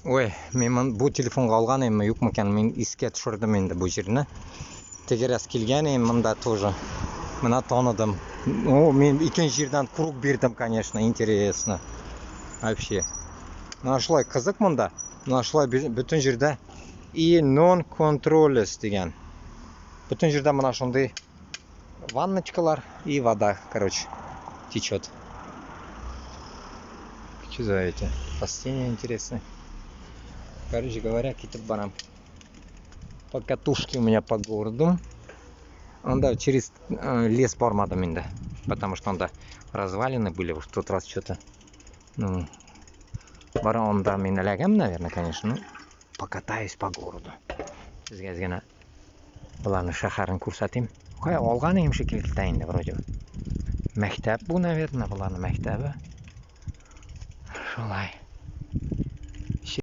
Ой, мин бу телефонга алган идемме, юкмы икән, мин искә төшердем инде бу җирне. Тегерәс килгән идем монда тоже. Менә таныдым. Ну, мин икенче җирдән круг бирдем, конечно, интересно. Вообще. Менә шулай кызык монда. Менә шулай бөтен җирдә и non controles дигән. Бөтен җирдә менә шундый ванночкалар и вода, короче, течет. Что за эти растения интересные? Короче говоря, китеп барам. Покатушки у меня по городу. Анда через лес бармадым инде. Потому что анда развалины были в тот раз что-то. Ну, бара анда мин эләгәм, наверное, конечно. Ну, покатаюсь по городу. Сезгә әз боларны шәһәрен күрсәтим. Кая алган идем шикелле инде вроде. Мәктәп бу, наверное, боларның мәктәбе. Шулай.